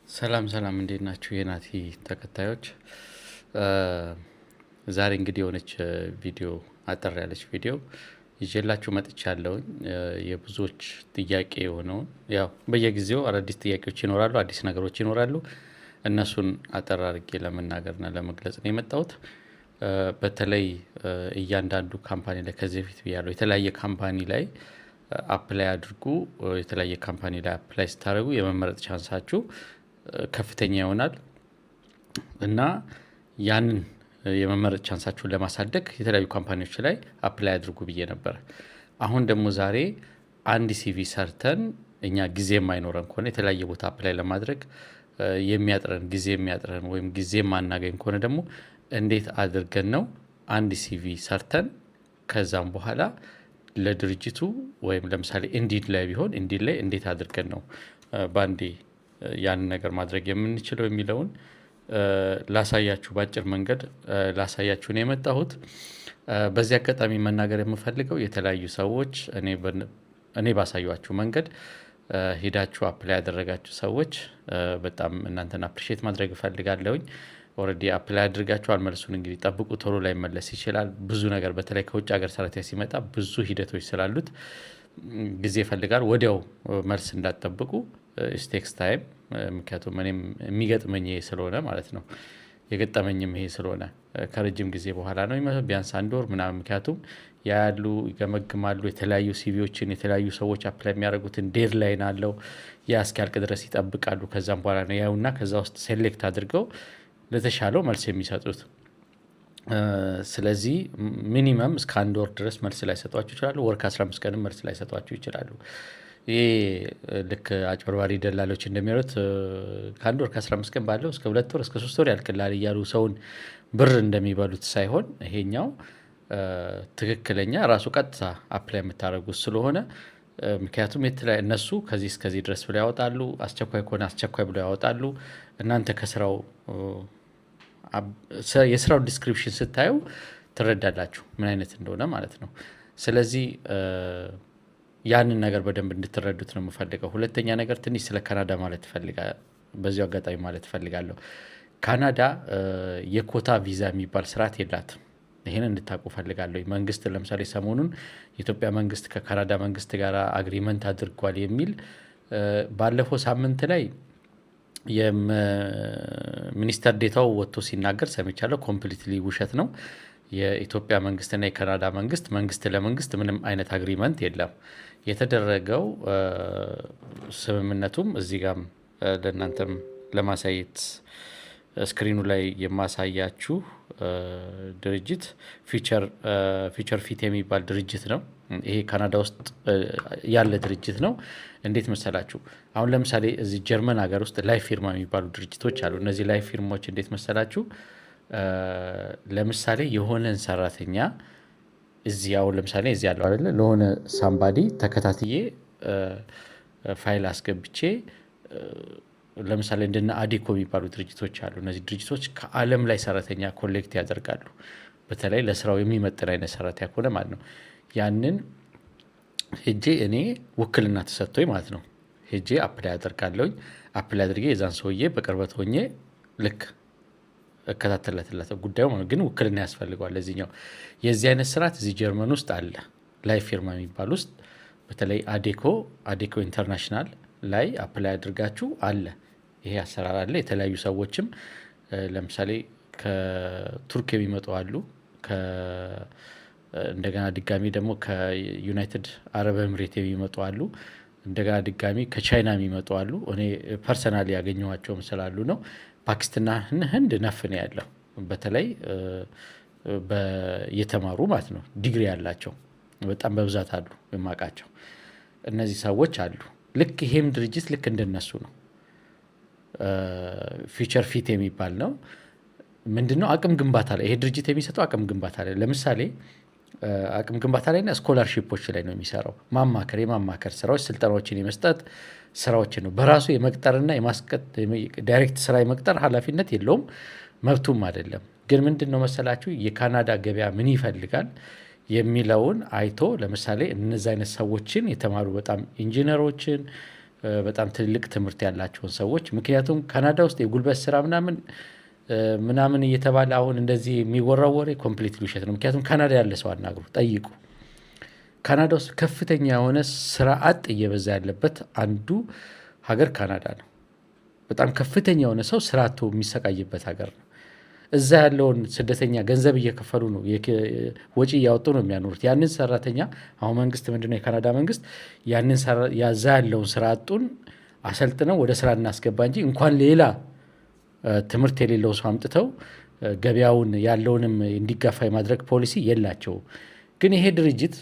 ሰላም ሰላም፣ እንዴት ናችሁ የናቲ ተከታዮች? ዛሬ እንግዲህ የሆነች ቪዲዮ፣ አጠር ያለች ቪዲዮ ይዤላችሁ መጥቻለሁኝ። የብዙዎች ጥያቄ የሆነውን፣ ያው በየጊዜው አዳዲስ ጥያቄዎች ይኖራሉ፣ አዲስ ነገሮች ይኖራሉ። እነሱን አጠር አድርጌ ለመናገርና ለመግለጽ ነው የመጣሁት። በተለይ እያንዳንዱ company ላይ፣ ከዚህ በፊት ብያለሁ፣ የተለያየ company ላይ apply አድርጉ። የተለያየ company ላይ apply ስታደርጉ የመመረጥ chance ኣችሁ ከፍተኛ ይሆናል እና ያንን የመመረጥ chance ኣችሁን ለማሳደግ የተለያዩ company ዎች ላይ apply አድርጉ ብዬ ነበር። አሁን ደግሞ ዛሬ አንድ CV ሰርተን እኛ ጊዜ የማይኖረን ከሆነ፣ የተለያየ ቦታ apply ለማድረግ የሚያጥረን ጊዜ የሚያጥረን ወይም ጊዜ የማናገኝ ከሆነ ደግሞ እንዴት አድርገን ነው አንድ CV ሰርተን ከዛም በኋላ ለድርጅቱ ወይም ለምሳሌ Indeed ላይ ቢሆን Indeed ላይ እንዴት አድርገን ነው በአንዴ ያንን ነገር ማድረግ የምንችለው የሚለውን ላሳያችሁ፣ በአጭር መንገድ ላሳያችሁ ነው የመጣሁት። በዚህ አጋጣሚ መናገር የምፈልገው የተለያዩ ሰዎች እኔ ባሳየኋችሁ መንገድ ሄዳችሁ apply ያደረጋችሁ ሰዎች በጣም እናንተን appreciate ማድረግ እፈልጋለሁኝ። Already apply አድርጋችኋል። መልሱን እንግዲህ ጠብቁ። ቶሎ ላይመለስ ይችላል። ብዙ ነገር በተለይ ከውጭ ሀገር ሰራተኛ ሲመጣ ብዙ ሂደቶች ስላሉት ጊዜ ይፈልጋል። ወዲያው መልስ እንዳትጠብቁ፣ it takes time። ምክንያቱም እኔም የሚገጥመኝ ይሄ ስለሆነ ማለት ነው። የገጠመኝም ይሄ ስለሆነ ከረጅም ጊዜ በኋላ ነው፣ ቢያንስ አንድ ወር ምናምን። ምክንያቱም ያያሉ፣ ይገመግማሉ። የተለያዩ CV ዎችን፣ የተለያዩ ሰዎች apply የሚያደርጉትን deadline አለው። ያ እስኪያልቅ ድረስ ይጠብቃሉ። ከዛም በኋላ ነው ያዩና ከዛ ውስጥ select አድርገው ለተሻለው መልስ የሚሰጡት። ስለዚህ minimum እስከ አንድ ወር ድረስ መልስ ላይሰጧችሁ ይችላሉ። ወር ከ15 ቀንም መልስ ላይሰጧችሁ ይችላሉ። ይሄ ልክ አጭበርባሪ ደላሎች እንደሚያሉት ከአንድ ወር ከ15 ቀን ባለው እስከ 2 ወር እስከ 3 ወር ያልቅላል እያሉ ሰውን ብር እንደሚበሉት ሳይሆን ይሄኛው ትክክለኛ ራሱ ቀጥታ apply የምታደርጉት ስለሆነ፣ ምክንያቱም እነሱ ከዚህ እስከዚህ ድረስ ብለው ያወጣሉ። አስቸኳይ ከሆነ አስቸኳይ ብለው ያወጣሉ። እናንተ ከስራው የስራውን description ስታዩ ትረዳላችሁ ምን አይነት እንደሆነ ማለት ነው። ስለዚህ ያንን ነገር በደንብ እንድትረዱት ነው የምፈልገው። ሁለተኛ ነገር ትንሽ ስለ ካናዳ ማለት በዚሁ አጋጣሚ ማለት እፈልጋለሁ። ካናዳ የኮታ ቪዛ የሚባል ስርዓት የላትም። ይሄን እንድታውቁ እፈልጋለሁ። መንግስት ለምሳሌ ሰሞኑን የኢትዮጵያ መንግስት ከካናዳ መንግስት ጋር agreement አድርጓል የሚል ባለፈው ሳምንት ላይ የሚኒስተር ዴታው ወጥቶ ሲናገር ሰምቻለሁ። Completely ውሸት ነው። የኢትዮጵያ መንግስትና የካናዳ መንግስት መንግስት ለመንግስት ምንም አይነት agreement የለም። የተደረገው ስምምነቱም እዚህ ጋም ለእናንተም ለማሳየት screen ኑ ላይ የማሳያችሁ ድርጅት Future Fit የሚባል ድርጅት ነው። ይሄ ካናዳ ውስጥ ያለ ድርጅት ነው። እንዴት መሰላችሁ? አሁን ለምሳሌ እዚህ ጀርመን ሀገር ውስጥ Leihfirma የሚባሉ ድርጅቶች አሉ። እነዚህ Leihfirma ዎች እንዴት መሰላችሁ? ለምሳሌ የሆነን ሰራተኛ እዚህ አሁን ለምሳሌ እዚህ ያለው አይደለ ለሆነ somebody ተከታትዬ ፋይል አስገብቼ፣ ለምሳሌ እንደነ Adecco የሚባሉ ድርጅቶች አሉ። እነዚህ ድርጅቶች ከዓለም ላይ ሰራተኛ collect ያደርጋሉ። በተለይ ለስራው የሚመጥን አይነት ሰራተኛ ከሆነ ማለት ነው። ያንን ሄጄ እኔ ውክልና ተሰጥቶኝ ማለት ነው ሄጄ apply አደርጋለሁኝ። Apply አድርጌ የዛን ሰውዬ በቅርበት ሆኜ ልክ እከታተለትለት ጉዳዩ፣ ግን ውክልና ያስፈልገዋል። ለዚህኛው የዚህ አይነት ስርዓት እዚህ ጀርመን ውስጥ አለ። Leihfirma የሚባል ውስጥ በተለይ Adecco International ላይ apply አድርጋችሁ አለ፣ ይሄ አሰራር አለ። የተለያዩ ሰዎችም ለምሳሌ ከቱርክ የሚመጡ አሉ። እንደገና ድጋሚ ደግሞ ከ United Arab Emirate የሚመጡ አሉ። እንደገና ድጋሚ ከቻይና የሚመጡ አሉ። እኔ personally ያገኘኋቸውም ስላሉ ነው። ፓኪስታንና ህንድ ነፍ ነው ያለው። በተለይ የተማሩ ማለት ነው፣ ዲግሪ ያላቸው በጣም በብዛት አሉ የማውቃቸው። እነዚህ ሰዎች አሉ። ልክ ይሄም ድርጅት ልክ እንደነሱ ነው። Future Fit የሚባል ነው። ምንድነው? አቅም ግንባታ ላይ ይሄ ድርጅት የሚሰጠው አቅም ግንባታ ላይ፣ ለምሳሌ አቅም ግንባታ ላይና scholarship ኦች ላይ ነው የሚሰራው። ማማከር፣ የማማከር ስራዎች፣ ስልጠናዎችን የመስጠት ስራዎችን ነው። በራሱ የመቅጠርና direct ስራ የመቅጠር ኃላፊነት የለውም፣ መብቱም አይደለም። ግን ምንድን ነው መሰላችሁ፣ የካናዳ ገበያ ምን ይፈልጋል የሚለውን አይቶ ለምሳሌ እነዚ አይነት ሰዎችን፣ የተማሩ በጣም ኢንጂነሮችን፣ በጣም ትልልቅ ትምህርት ያላቸውን ሰዎች፣ ምክንያቱም ካናዳ ውስጥ የጉልበት ስራ ምናምን ምናምን እየተባለ አሁን እንደዚህ የሚወራው ወሬ completely ውሸት ነው። ምክንያቱም ካናዳ ያለ ሰው አናግሩ፣ ጠይቁ። ካናዳ ውስጥ ከፍተኛ የሆነ ስራ አጥ እየበዛ ያለበት አንዱ ሀገር ካናዳ ነው። በጣም ከፍተኛ የሆነ ሰው ስራ አጥቶ የሚሰቃይበት ሀገር ነው። እዛ ያለውን ስደተኛ ገንዘብ እየከፈሉ ነው፣ ወጪ እያወጡ ነው የሚያኖሩት። ያንን ሰራተኛ አሁን መንግስት ምንድነው፣ የካናዳ መንግስት ያንን እዛ ያለውን ስራ አጡን አሰልጥነው ወደ ስራ እናስገባ እንጂ እንኳን ሌላ ትምህርት የሌለው ሰው አምጥተው ገበያውን ያለውንም እንዲጋፋ የማድረግ ፖሊሲ የላቸውም። ግን ይሄ ድርጅት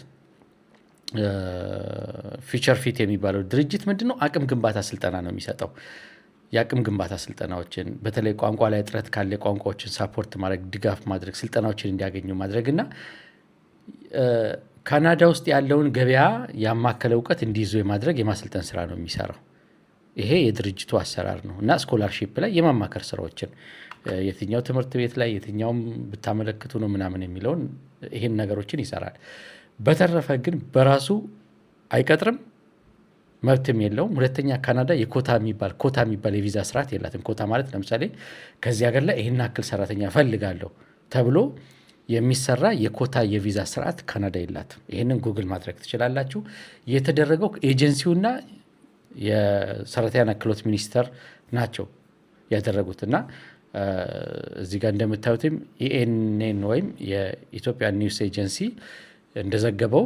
Future Fit የሚባለው ድርጅት ምንድነው? አቅም ግንባታ ስልጠና ነው የሚሰጠው። የአቅም ግንባታ ስልጠናዎችን፣ በተለይ ቋንቋ ላይ እጥረት ካለ ቋንቋዎችን support ማድረግ፣ ድጋፍ ማድረግ፣ ስልጠናዎችን እንዲያገኙ ማድረግ እና ካናዳ ውስጥ ያለውን ገበያ ያማከለ እውቀት እንዲይዙ የማድረግ፣ የማሰልጠን ስራ ነው የሚሰራው። ይሄ የድርጅቱ አሰራር ነው። እና scholarship ላይ የማማከር ስራዎችን፣ የትኛው ትምህርት ቤት ላይ የትኛውም ብታመለክቱ ነው ምናምን የሚለውን ይሄን ነገሮችን ይሰራል። በተረፈ ግን በራሱ አይቀጥርም፣ መብትም የለውም። ሁለተኛ ካናዳ የኮታ የሚባል፣ ኮታ የሚባል የቪዛ ስርዓት የላትም። ኮታ ማለት ለምሳሌ ከዚህ ሀገር ላይ ይህን ያክል ሰራተኛ እፈልጋለሁ ተብሎ የሚሰራ የኮታ የቪዛ ስርዓት ካናዳ የላትም። ይህንን ጉግል ማድረግ ትችላላችሁ። የተደረገው ኤጀንሲውና የሰራተኛና ክህሎት ሚኒስቴር ናቸው ያደረጉት። እና እዚህ ጋር እንደምታዩትም ENN ወይም የኢትዮጵያ News Agency እንደዘገበው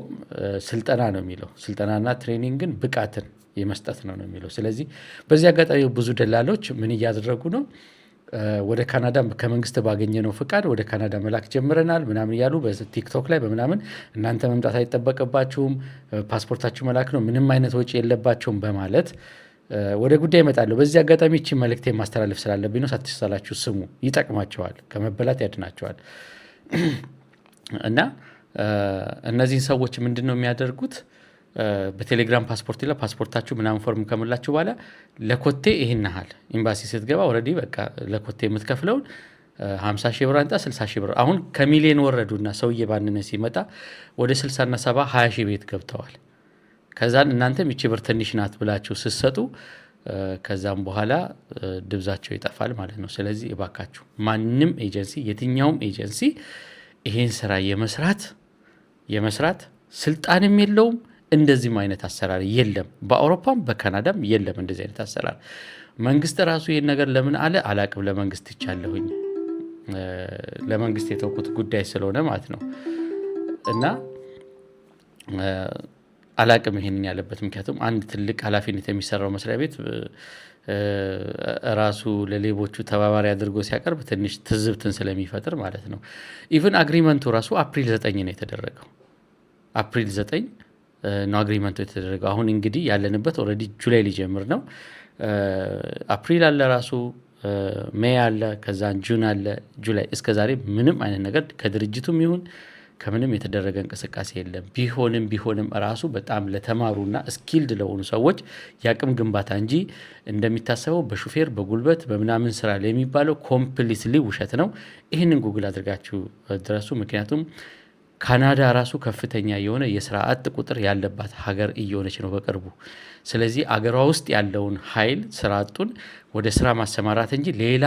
ስልጠና ነው የሚለው፣ ስልጠናና training ን ብቃትን የመስጠት ነው ነው የሚለው። ስለዚህ በዚህ አጋጣሚ ብዙ ደላሎች ምን እያደረጉ ነው? ወደ ካናዳ ከመንግስት ባገኘነው ፍቃድ ወደ ካናዳ መላክ ጀምረናል ምናምን እያሉ በቲክቶክ ላይ በምናምን፣ እናንተ መምጣት አይጠበቅባችሁም፣ ፓስፖርታችሁ መላክ ነው፣ ምንም አይነት ወጪ የለባቸውም በማለት፣ ወደ ጉዳይ እመጣለሁ። በዚህ አጋጣሚ ይህችን መልእክቴን ማስተላለፍ ስላለብኝ ነው። ሳትሰላችሁ ስሙ፣ ይጠቅማቸዋል፣ ከመበላት ያድናቸዋል። እና እነዚህን ሰዎች ምንድን ነው የሚያደርጉት? በቴሌግራም ፓስፖርት ይላል። ፓስፖርታችሁ ምናምን ፎርም ከሞላችሁ በኋላ ለኮቴ ይህን ያህል፣ ኤምባሲ ስትገባ already በቃ ለኮቴ የምትከፍለውን 50 ሺህ ብር አንጣ፣ 60 ሺህ ብር፣ አሁን ከሚሊዮን ወረዱና ሰው እየባነነ ሲመጣ ወደ 60ና 70 20 ሺህ ቤት ገብተዋል። ከዛን እናንተም ይቺ ብር ትንሽ ናት ብላችሁ ስትሰጡ ከዛም በኋላ ድብዛቸው ይጠፋል ማለት ነው። ስለዚህ እባካችሁ ማንም ኤጀንሲ፣ የትኛውም ኤጀንሲ ይሄን ስራ የመስራት ስልጣንም የለውም። እንደዚህም አይነት አሰራር የለም። በአውሮፓም በካናዳም የለም እንደዚህ አይነት አሰራር። መንግስት ራሱ ይሄን ነገር ለምን አለ አላቅም። ለመንግስት ትቻለሁኝ፣ ለመንግስት የተውኩት ጉዳይ ስለሆነ ማለት ነው። እና አላቅም ይሄንን ያለበት፣ ምክንያቱም አንድ ትልቅ ኃላፊነት የሚሰራው መስሪያ ቤት ራሱ ለሌቦቹ ተባባሪ አድርጎ ሲያቀርብ ትንሽ ትዝብትን ስለሚፈጥር ማለት ነው። Even agreement ኡ ራሱ አፕሪል 9 ነው የተደረገው። አፕሪል 9 ነው agreement ኡ የተደረገው። አሁን እንግዲህ ያለንበት already July ሊጀምር ነው። አፕሪል አለ ራሱ፣ May አለ፣ ከዛን June አለ፣ July፣ እስከ ዛሬ ምንም አይነት ነገር ከድርጅቱም ይሁን ከምንም የተደረገ እንቅስቃሴ የለም። ቢሆንም ራሱ በጣም ለተማሩና skilled ለሆኑ ሰዎች የአቅም ግንባታ እንጂ እንደሚታሰበው በሹፌር፣ በጉልበት፣ በምናምን ስራ የሚባለው completely ውሸት ነው። ይህንን ጉግል አድርጋችሁ ድረሱ። ምክንያቱም ካናዳ ራሱ ከፍተኛ የሆነ የስራ አጥ ቁጥር ያለባት ሀገር እየሆነች ነው በቅርቡ። ስለዚህ አገሯ ውስጥ ያለውን ኃይል ስራ አጡን ወደ ስራ ማሰማራት እንጂ ሌላ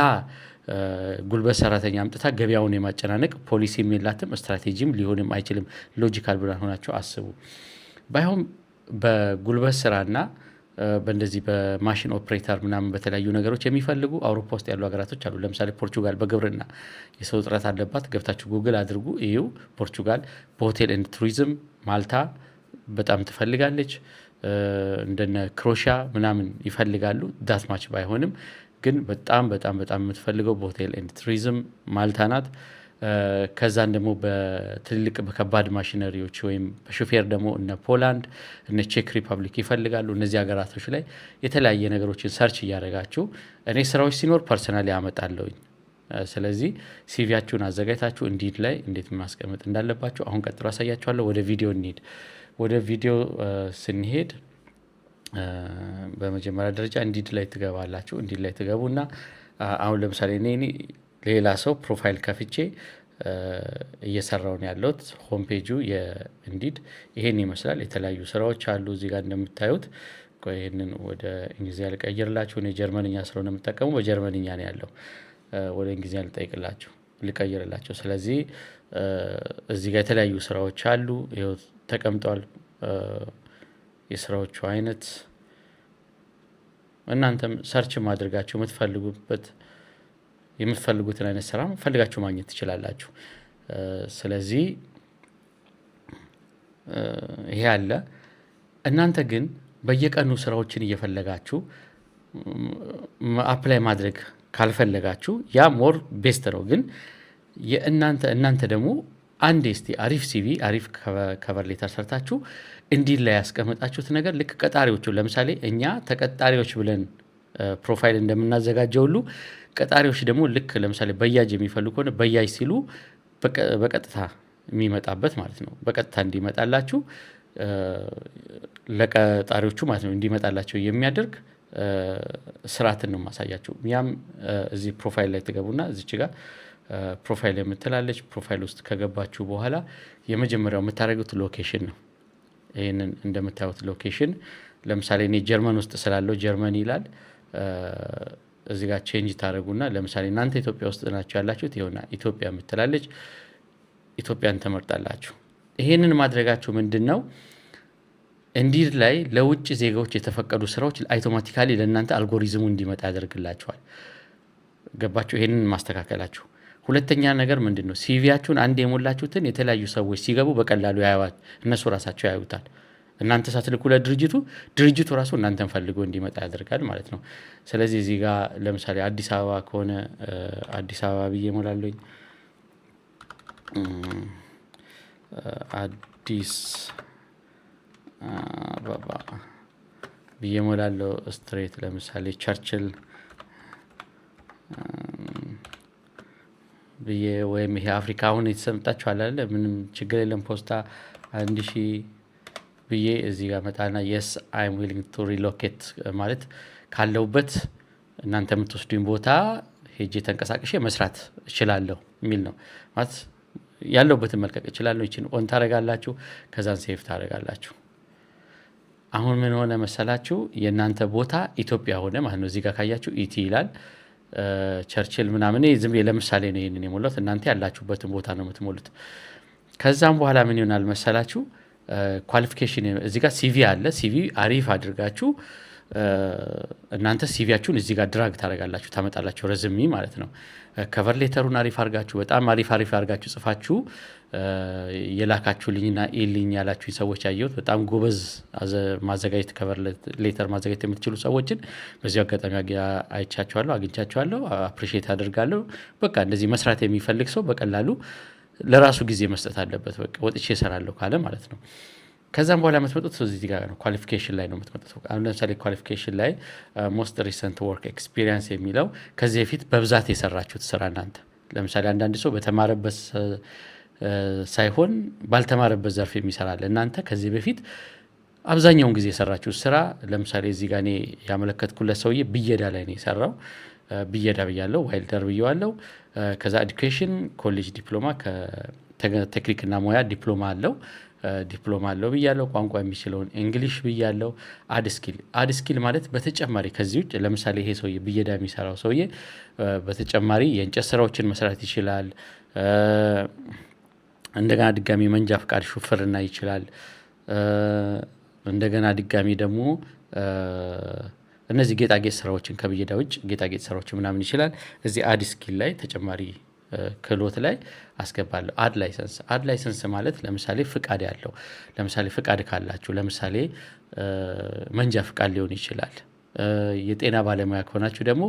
ጉልበት ሰራተኛ አምጥታ ገበያውን የማጨናነቅ ፖሊሲም የላትም፣ ስትራቴጂም ሊሆንም አይችልም። Logical ብለን ሆናቸው አስቡ። ባይሆን በጉልበት ስራና በእንደዚህ በ machine operator ምናምን በተለያዩ ነገሮች የሚፈልጉ አውሮፓ ውስጥ ያሉ ሀገራቶች አሉ። ለምሳሌ ፖርቹጋል በግብርና የሰው እጥረት አለባት። ገብታችሁ ጉግል አድርጉ እዩ። ፖርቹጋል በ hotel and tourism፣ ማልታ በጣም ትፈልጋለች። እንደነ ክሮሺያ ምናምን ይፈልጋሉ። That much ባይሆንም ግን በጣም በጣም በጣም የምትፈልገው በ hotel and tourism ማልታ ናት። ከዛን ደግሞ በትልልቅ በከባድ ማሽነሪዎች ወይም በሹፌር ደግሞ እነ ፖላንድ፣ እነ ቼክ ሪፐብሊክ ይፈልጋሉ። እነዚህ ሀገራቶች ላይ የተለያየ ነገሮችን search እያደረጋችሁ እኔ ስራዎች ሲኖር personally አመጣለሁኝ። ስለዚህ CV ያችሁን አዘጋጅታችሁ Indeed ላይ እንዴት ማስቀመጥ እንዳለባችሁ አሁን ቀጥሎ አሳያችኋለሁ። ወደ ቪዲዮ እንሂድ። ወደ ቪዲዮ ስንሄድ በመጀመሪያ ደረጃ Indeed ላይ ትገባላችሁ። Indeed ላይ ትገቡና አሁን ለምሳሌ እኔ ሌላ ሰው profile ከፍቼ እየሰራው ነው ያለሁት። Home page ኡ የ Indeed ይሄን ይመስላል። የተለያዩ ስራዎች አሉ እዚህ ጋር እንደምታዩት። ቆይ ይህንን ወደ እንግሊዝኛ ልቀይርላችሁ። እኔ ጀርመንኛ ስለሆነ የምጠቀሙ በጀርመንኛ ነው ያለው። ወደ እንግሊዝኛ ልጠይቅላችሁ ልቀይርላችሁ። ስለዚህ እዚህ ጋር የተለያዩ ስራዎች አሉ፣ ይኸው ተቀምጧል። የስራዎቹ አይነት እናንተም search ማድረጋችሁ የምትፈልጉትን አይነት ስራ ፈልጋችሁ ማግኘት ትችላላችሁ። ስለዚህ ይሄ አለ። እናንተ ግን በየቀኑ ስራዎችን እየፈለጋችሁ apply ማድረግ ካልፈለጋችሁ ያ more best ነው። ግን የእናንተ ደግሞ አንዴ እስቲ አሪፍ CV፣ አሪፍ cover letter ሰርታችሁ Indeed ላይ ያስቀመጣችሁት ነገር ልክ ቀጣሪዎቹ፣ ለምሳሌ እኛ ተቀጣሪዎች ብለን profile እንደምናዘጋጀው ሁሉ፣ ቀጣሪዎች ደግሞ ልክ ለምሳሌ በያጅ የሚፈልጉ ከሆነ በያጅ ሲሉ በቀጥታ የሚመጣበት ማለት ነው። በቀጥታ እንዲመጣላችሁ ለቀጣሪዎቹ ማለት ነው፣ እንዲመጣላቸው የሚያደርግ ስርዓትን ነው ማሳያችሁ። ያም እዚህ profile ላይ ትገቡና እዚች ጋር profile የምትላለች profile ውስጥ ከገባችሁ በኋላ የመጀመሪያው የምታደርጉት location ነው። ይህንን እንደምታዩት location ለምሳሌ እኔ ጀርመን ውስጥ ስላለው ጀርመን ይላል። እዚህ ጋር change ታደርጉና ለምሳሌ እናንተ ኢትዮጵያ ውስጥ ናቸው ያላችሁት፣ ይኸውና ኢትዮጵያ የምትላለች፣ ኢትዮጵያን ትመርጣላችሁ። ይሄንን ማድረጋችሁ ምንድን ነው? Indeed ላይ ለውጭ ዜጋዎች የተፈቀዱ ስራዎች automatically ለእናንተ አልጎሪዝሙ እንዲመጣ ያደርግላችኋል። ገባችሁ? ይሄንን ማስተካከላችሁ። ሁለተኛ ነገር ምንድን ነው? CV ያችሁን አንድ የሞላችሁትን የተለያዩ ሰዎች ሲገቡ በቀላሉ ያዩዋል። እነሱ ራሳቸው ያዩታል። እናንተ ሳትልኩ ለድርጅቱ፣ ድርጅቱ ራሱ እናንተን ፈልጎ እንዲመጣ ያደርጋል ማለት ነው። ስለዚህ እዚህ ጋር ለምሳሌ አዲስ አበባ ከሆነ አዲስ አበባ ብዬ እሞላለሁኝ። አዲስ አበባ ብዬ እሞላለሁ። Street ለምሳሌ ቸርችል ብዬ ወይም ይሄ አፍሪካ አሁን የተሰምጣችሁ አለ፣ ምንም ችግር የለም፣ ፖስታ 1000 ብዬ እዚህ ጋር መጣና yes, I'm willing to relocate ማለት ካለሁበት እናንተ የምትወስዱኝ ቦታ ሄጄ ተንቀሳቅሼ መስራት እችላለሁ የሚል ነው። ማለት ያለሁበትን መልቀቅ እችላለሁ። ይችን on ታደርጋላችሁ፣ ከዛን save ታደርጋላችሁ። አሁን ምን ሆነ መሰላችሁ? የእናንተ ቦታ ኢትዮጵያ ሆነ ማለት ነው። እዚህ ጋር ካያችሁ ET ይላል፣ ቸርችል ምናምን። ዝም ብዬ ለምሳሌ ነው ይህንን የሞላሁት። እናንተ ያላችሁበትን ቦታ ነው የምትሞሉት። ከዛም በኋላ ምን ይሆናል መሰላችሁ? Qualification እዚህ ጋር CV አለ። CV አሪፍ አድርጋችሁ እናንተ CV ያችሁን እዚህ ጋር drag ታደርጋላችሁ፣ ታመጣላችሁ፣ resume ማለት ነው። Cover letter ኡን አሪፍ አድርጋችሁ፣ በጣም አሪፍ አሪፍ አድርጋችሁ ጽፋችሁ የላካችሁልኝና ኢልኝ ያላችሁኝ ሰዎች ያየሁት በጣም ጎበዝ ማዘጋጀት፣ cover letter ማዘጋጀት የምትችሉ ሰዎችን በዚሁ አጋጣሚ አይቻችኋለሁ፣ አግኝቻችኋለሁ፣ appreciate አደርጋለሁ። በቃ እንደዚህ መስራት የሚፈልግ ሰው በቀላሉ ለራሱ ጊዜ መስጠት አለበት። በቃ ወጥቼ እሰራለሁ ካለ ማለት ነው። ከዛም በኋላ የምትመጡት እዚህ ጋር ነው፣ qualification ላይ ነው የምትመጡት። አሁን ለምሳሌ qualification ላይ most recent work experience የሚለው ከዚህ በፊት በብዛት የሰራችሁት ስራ፣ እናንተ ለምሳሌ አንዳንድ ሰው በተማረበት ሳይሆን ባልተማረበት ዘርፍ የሚሰራል። እናንተ ከዚህ በፊት አብዛኛውን ጊዜ የሰራችሁት ስራ፣ ለምሳሌ እዚህ ጋር እኔ ያመለከትኩለት ሰውዬ ብየዳ ላይ ነው የሰራው። ብየዳ ብያለው፣ welder ብየዋለው። ከዛ education college ዲፕሎማ፣ ከቴክኒክና ሙያ ዲፕሎማ አለው፣ ዲፕሎማ አለው ብያለው። ቋንቋ የሚችለውን English ብያለው። Add skill፣ add skill ማለት በተጨማሪ ከዚህ ውጭ ለምሳሌ ይሄ ሰውዬ፣ ብየዳ የሚሰራው ሰውዬ በተጨማሪ የእንጨት ስራዎችን መስራት ይችላል። እንደገና ድጋሚ መንጃ ፍቃድ ሹፍርና ይችላል። እንደገና ድጋሚ ደግሞ እነዚህ ጌጣጌጥ ስራዎችን፣ ከብየዳ ውጭ ጌጣጌጥ ስራዎችን ምናምን ይችላል። እዚህ add skill ላይ፣ ተጨማሪ ክህሎት ላይ አስገባለሁ። Add license፣ add license ማለት ለምሳሌ ፍቃድ ያለው፣ ለምሳሌ ፍቃድ ካላችሁ፣ ለምሳሌ መንጃ ፍቃድ ሊሆን ይችላል። የጤና ባለሙያ ከሆናችሁ ደግሞ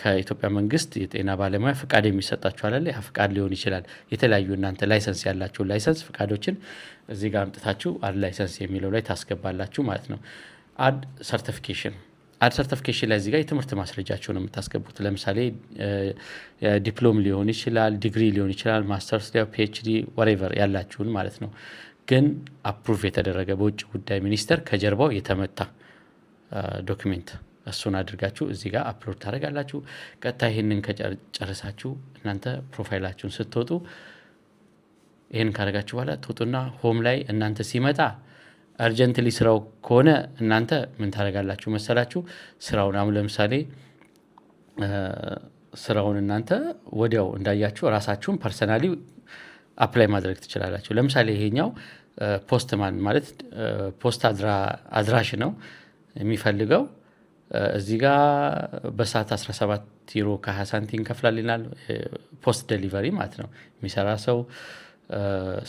ከኢትዮጵያ መንግስት የጤና ባለሙያ ፍቃድ የሚሰጣችሁ አለ፣ ያ ፍቃድ ሊሆን ይችላል። የተለያዩ እናንተ license ያላችሁ license ፍቃዶችን እዚህ ጋር አምጥታችሁ add license የሚለው ላይ ታስገባላችሁ ማለት ነው። Add certification፣ add certification ላይ እዚህ ጋር የትምህርት ማስረጃችሁ ነው የምታስገቡት። ለምሳሌ ዲፕሎም ሊሆን ይችላል፣ ዲግሪ ሊሆን ይችላል፣ ማስተርስ፣ PhD፣ whatever ያላችሁን ማለት ነው። ግን approve የተደረገ፣ በውጭ ጉዳይ ሚኒስቴር ከጀርባው የተመታ document፣ እሱን አድርጋችሁ እዚህ ጋር upload ታደርጋላችሁ። ቀጥታ ይህንን ከጨረሳችሁ እናንተ profile ኣችሁን ስትወጡ፣ ይህን ካደረጋችሁ በኋላ ትወጡና home ላይ እናንተ ሲመጣ Urgently ስራው ከሆነ እናንተ ምን ታደርጋላችሁ መሰላችሁ? ስራውን አሁን ለምሳሌ ስራውን እናንተ ወዲያው እንዳያችሁ ራሳችሁን personally apply ማድረግ ትችላላችሁ። ለምሳሌ ይሄኛው postman ማለት ፖስት አድራሽ ነው የሚፈልገው። እዚህ ጋር በሰዓት 17 ዩሮ ከ20 ሳንቲም ይከፍላል ይላል። Post delivery ማለት ነው የሚሰራ ሰው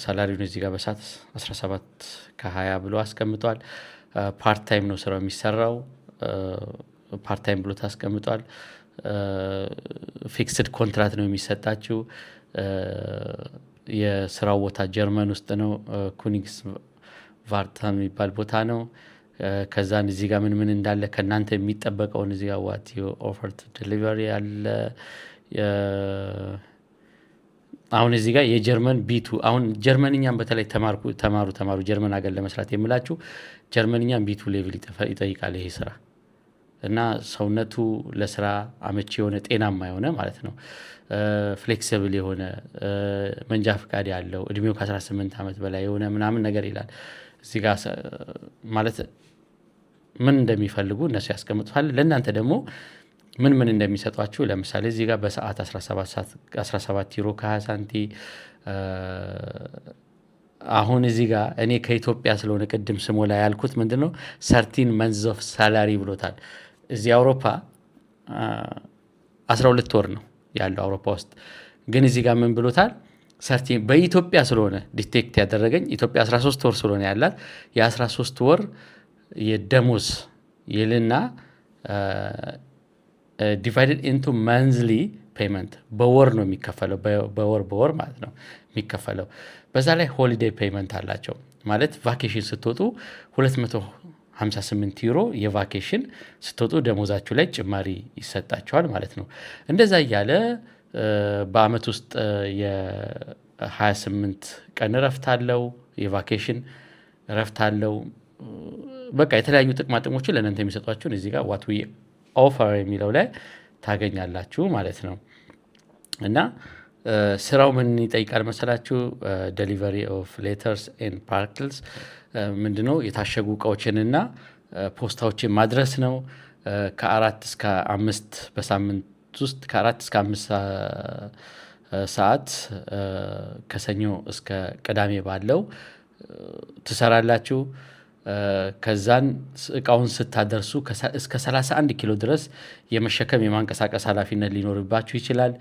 salary ውን እዚህ ጋር በሰዓት 17 ከ20 ብሎ አስቀምጧል። Part time ነው ስራው የሚሰራው፣ part time ብሎ ታስቀምጧል። Fixed contract ነው የሚሰጣችሁ። የስራው ቦታ ጀርመን ውስጥ ነው። Königswartha የሚባል ቦታ ነው። ከዛን እዚህ ጋር ምን ምን እንዳለ ከእናንተ የሚጠበቀውን እዚህ ጋር what you offer to delivery አለ። አሁን እዚህ ጋር የጀርመን B2፣ አሁን ጀርመንኛን በተለይ ተማርኩ ተማሩ ተማሩ፣ ጀርመን ሀገር ለመስራት የምላችሁ ጀርመንኛን B2 level ይጠይቃል ይሄ ስራ። እና ሰውነቱ ለስራ አመቺ የሆነ፣ ጤናማ የሆነ ማለት ነው። Flexible የሆነ፣ መንጃ ፍቃድ ያለው፣ እድሜው ከ18 ዓመት በላይ የሆነ ምናምን ነገር ይላል። እዚህ ጋር ማለት ምን እንደሚፈልጉ እነሱ ያስቀምጡታል። ለእናንተ ደግሞ ምን ምን እንደሚሰጧችሁ ለምሳሌ እዚህ ጋር በሰዓት 17 ዩሮ ከ20 ሳንቲ። አሁን እዚህ ጋር እኔ ከኢትዮጵያ ስለሆነ ቅድም ስሞላ ያልኩት ምንድን ነው፣ 13 months of salary ብሎታል። እዚህ አውሮፓ 12 ወር ነው ያለው አውሮፓ ውስጥ፣ ግን እዚህ ጋር ምን ብሎታል? 13 በኢትዮጵያ ስለሆነ detect ያደረገኝ ኢትዮጵያ 13 ወር ስለሆነ ያላት የ13 ወር የደሞዝ ይልና divided into monthly payment፣ በወር ነው የሚከፈለው፣ በወር በወር ማለት ነው የሚከፈለው። በዛ ላይ holiday payment አላቸው፣ ማለት vacation ስትወጡ 258 ዩሮ የ vacation ስትወጡ ደሞዛችሁ ላይ ጭማሪ ይሰጣችኋል ማለት ነው። እንደዛ እያለ በአመት ውስጥ የ28 ቀን እረፍት አለው፣ የ vacation እረፍት አለው። በቃ የተለያዩ ጥቅማ ጥቅሞችን ለእናንተ የሚሰጧችሁን እዚህ ጋር what we offer የሚለው ላይ ታገኛላችሁ ማለት ነው። እና ስራው ምን ይጠይቃል መሰላችሁ? Delivery of letters and parcels ምንድነው? የታሸጉ እቃዎችንና ፖስታዎችን ማድረስ ነው። ከ4 እስከ 5፣ በሳምንት ውስጥ ከ4 እስከ 5 ሰዓት ከሰኞ እስከ ቅዳሜ ባለው ትሰራላችሁ። ከዛን እቃውን ስታደርሱ እስከ 31 ኪሎ ድረስ የመሸከም፣ የማንቀሳቀስ ኃላፊነት ሊኖርባችሁ ይችላል።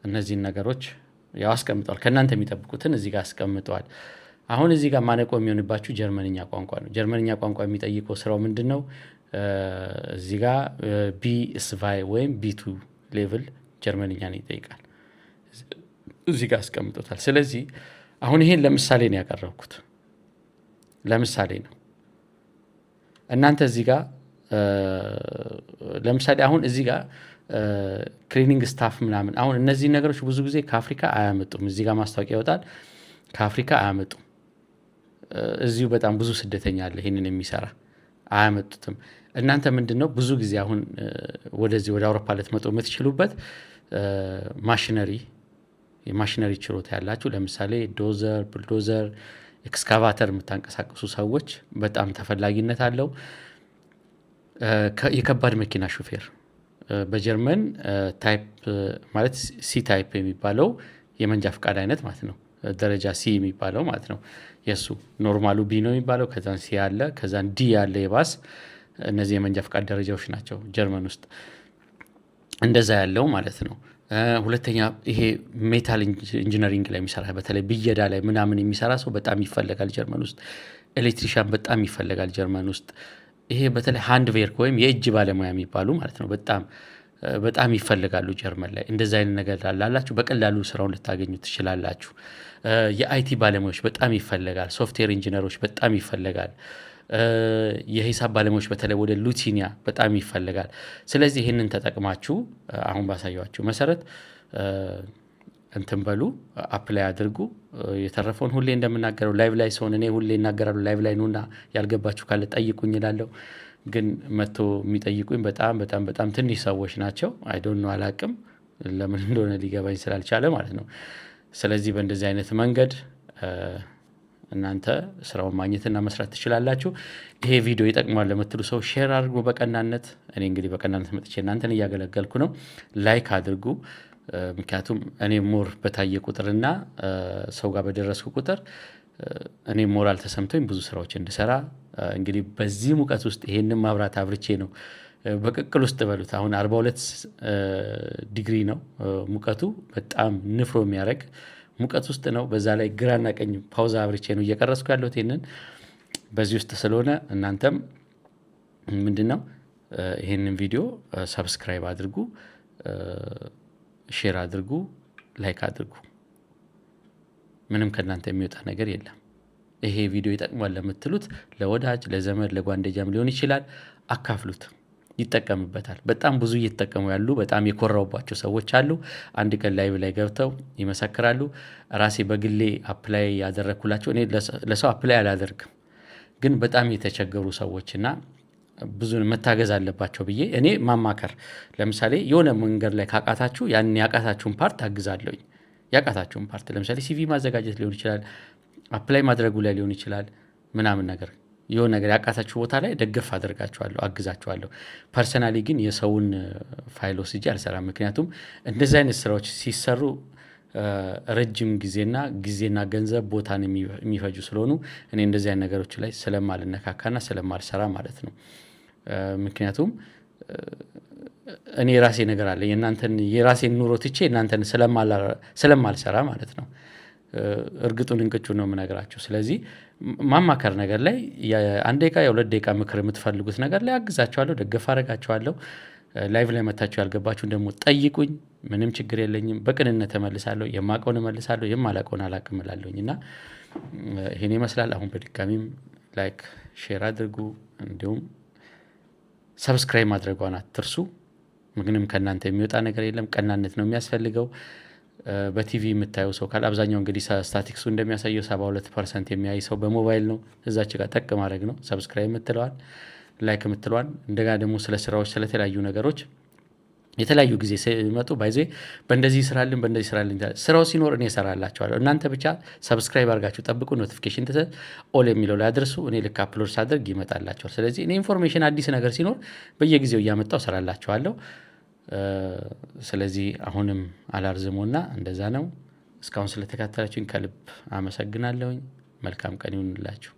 እነዚህን ነገሮች ያው አስቀምጠዋል። ከእናንተ የሚጠብቁትን እዚህ ጋር አስቀምጠዋል። አሁን እዚህ ጋር ማነቆ የሚሆንባችሁ ጀርመንኛ ቋንቋ ነው። ጀርመንኛ ቋንቋ የሚጠይቀው ስራው ምንድን ነው? እዚህ ጋር B zwei ወይም B2 level ጀርመንኛን ይጠይቃል። እዚህ ጋር አስቀምጦታል። ስለዚህ አሁን ይሄን ለምሳሌ ነው ያቀረብኩት፣ ለምሳሌ ነው። እናንተ እዚህ ጋር ለምሳሌ አሁን እዚህ ጋር cleaning staff ምናምን፣ አሁን እነዚህ ነገሮች ብዙ ጊዜ ከአፍሪካ አያመጡም። እዚህ ጋር ማስታወቂያ ይወጣል፣ ከአፍሪካ አያመጡም። እዚሁ በጣም ብዙ ስደተኛ አለ ይህንን የሚሰራ፣ አያመጡትም። እናንተ ምንድን ነው ብዙ ጊዜ አሁን ወደዚህ ወደ አውሮፓ ልትመጡ የምትችሉበት ማሽነሪ፣ የማሽነሪ ችሎታ ያላችሁ፣ ለምሳሌ dozer፣ bulldozer፣ excavator የምታንቀሳቅሱ ሰዎች በጣም ተፈላጊነት አለው። የከባድ መኪና ሹፌር በጀርመን type ማለት C type የሚባለው የመንጃ ፈቃድ አይነት ማለት ነው። ደረጃ C የሚባለው ማለት ነው። የእሱ normal ኡ B ነው የሚባለው። ከዛን C አለ፣ ከዛን D ያለ የባስ፣ እነዚህ የመንጃ ፈቃድ ደረጃዎች ናቸው ጀርመን ውስጥ እንደዛ ያለው ማለት ነው። ሁለተኛ ይሄ metal engineering ላይ የሚሰራ፣ በተለይ ብየዳ ላይ ምናምን የሚሰራ ሰው በጣም ይፈለጋል ጀርመን ውስጥ። Electrician በጣም ይፈለጋል ጀርመን ውስጥ። ይሄ በተለይ Handwerk ወይም የእጅ ባለሙያ የሚባሉ ማለት ነው በጣም በጣም ይፈልጋሉ ጀርመን ላይ። እንደዚ አይነት ነገር ላላችሁ በቀላሉ ስራውን ልታገኙ ትችላላችሁ። የ IT ባለሙያዎች በጣም ይፈለጋል። Software engineer ኦች በጣም ይፈለጋል። የሂሳብ ባለሙያዎች በተለይ ወደ ሉቲኒያ በጣም ይፈለጋል። ስለዚህ ይህንን ተጠቅማችሁ አሁን ባሳየኋችሁ መሰረት እንትን በሉ፣ apply አድርጉ። የተረፈውን ሁሌ እንደምናገረው live ላይ ስሆን እኔ ሁሌ እናገራለሁ። Live ላይ ኑና ያልገባችሁ ካለ ጠይቁኝ እላለሁ። ግን መጥቶ የሚጠይቁኝ በጣም በጣም በጣም ትንሽ ሰዎች ናቸው። I don't know፣ አላቅም፣ ለምን እንደሆነ ሊገባኝ ስላልቻለ ማለት ነው። ስለዚህ በእንደዚህ አይነት መንገድ እናንተ ስራውን ማግኘትና መስራት ትችላላችሁ። ይሄ ቪዲዮ ይጠቅማል ለምትሉ ሰው share አድርጉ በቀናነት። እኔ እንግዲህ በቀናነት መጥቼ እናንተን እያገለገልኩ ነው። Like አድርጉ። ምክንያቱም እኔ more በታየ ቁጥርና ሰው ጋር በደረስኩ ቁጥር እኔ ሞራል ተሰምቶኝ ብዙ ስራዎች እንድሰራ፣ እንግዲህ በዚህ ሙቀት ውስጥ ይሄንን ማብራት አብርቼ ነው፣ በቅቅል ውስጥ በሉት፣ አሁን 42 ዲግሪ ነው ሙቀቱ፣ በጣም ንፍሮ የሚያደርግ ሙቀት ውስጥ ነው። በዛ ላይ ግራና ቀኝ pause አብርቼ ነው እየቀረጽኩ ያለሁት። ይሄንን በዚህ ውስጥ ስለሆነ እናንተም ምንድን ነው ይሄንን ቪዲዮ subscribe አድርጉ፣ share አድርጉ፣ like አድርጉ። ምንም ከእናንተ የሚወጣ ነገር የለም። ይሄ ቪዲዮ ይጠቅማል ለምትሉት ለወዳጅ፣ ለዘመድ፣ ለጓደኛም ሊሆን ይችላል፣ አካፍሉት፣ ይጠቀምበታል። በጣም ብዙ እየተጠቀሙ ያሉ፣ በጣም የኮራውባቸው ሰዎች አሉ። አንድ ቀን live ላይ ገብተው ይመሰክራሉ። ራሴ በግሌ apply ያደረግኩላቸው፣ እኔ ለሰው apply አላደርግም፣ ግን በጣም የተቸገሩ ሰዎችና ብዙ መታገዝ አለባቸው ብዬ እኔ ማማከር፣ ለምሳሌ የሆነ መንገድ ላይ ካቃታችሁ ያን ያቃታችሁን part አግዛለሁኝ። ያቃታችሁን part ለምሳሌ CV ማዘጋጀት ሊሆን ይችላል፣ apply ማድረጉ ላይ ሊሆን ይችላል፣ ምናምን ነገር የሆነ ነገር ያቃታችሁ ቦታ ላይ ደገፍ አደርጋችኋለሁ፣ አግዛችኋለሁ። Personally ግን የሰውን ፋይል ወስጄ አልሰራም። ምክንያቱም እንደዚህ አይነት ስራዎች ሲሰሩ ረጅም ጊዜና ገንዘብ ቦታን የሚፈጁ ስለሆኑ እኔ እንደዚህ አይነት ነገሮች ላይ ስለማልነካካና ስለማልሰራ ማለት ነው። ምክንያቱም እኔ የራሴ ነገር አለ፣ የእናንተን የራሴን ኑሮ ትቼ እናንተን ስለማልሰራ ማለት ነው። እርግጡን እንቅጩን ነው የምነግራችሁ። ስለዚህ ማማከር ነገር ላይ፣ የ1 ደቂቃ የ2 ደቂቃ ምክር የምትፈልጉት ነገር ላይ አግዛችኋለሁ፣ ደገፍ አደርጋችኋለሁ። Live ላይ መታችሁ ያልገባችሁን ደግሞ ጠይቁኝ። ምንም ችግር የለኝም። በቅንነት እመልሳለሁ። የማውቀውን እመልሳለሁ፣ የማላውቀውን አላውቅም እላለሁኝ። እና ይሄን ይመስላል። አሁን በድጋሚም like፣ share አድርጉ፣ እንዲሁም subscribe ማድረጓን አትርሱ። ምንም ከእናንተ የሚወጣ ነገር የለም። ቀናነት ነው የሚያስፈልገው። በቲቪ የምታየው ሰው ካለ፣ አብዛኛው እንግዲህ ስታቲክሱ እንደሚያሳየው 72% የሚያይ ሰው በሞባይል ነው። እዛች ጋር ጠቅ ማድረግ ነው subscribe የምትለዋል፣ like የምትለዋል። እንደገና ደግሞ ስለ ስራዎች፣ ስለተለያዩ ነገሮች የተለያዩ ጊዜ ሲመጡ by the way በእንደዚህ ስራልን፣ በእንደዚህ ስራልን፣ ስራው ሲኖር እኔ እሰራላችኋለሁ። እናንተ ብቻ subscribe አድርጋችሁ ጠብቁ። Notification all የሚለው ላይ አድርሱ። እኔ ልክ upload ሳደርግ ይመጣላችኋል። ስለዚህ እኔ information አዲስ ነገር ሲኖር በየጊዜው እያመጣው እሰራላችኋለሁ። ስለዚህ አሁንም አላርዝሞና እንደዛ ነው። እስካሁን ስለተከታተላችሁኝ ከልብ አመሰግናለሁኝ። መልካም ቀን ይሁንላችሁ።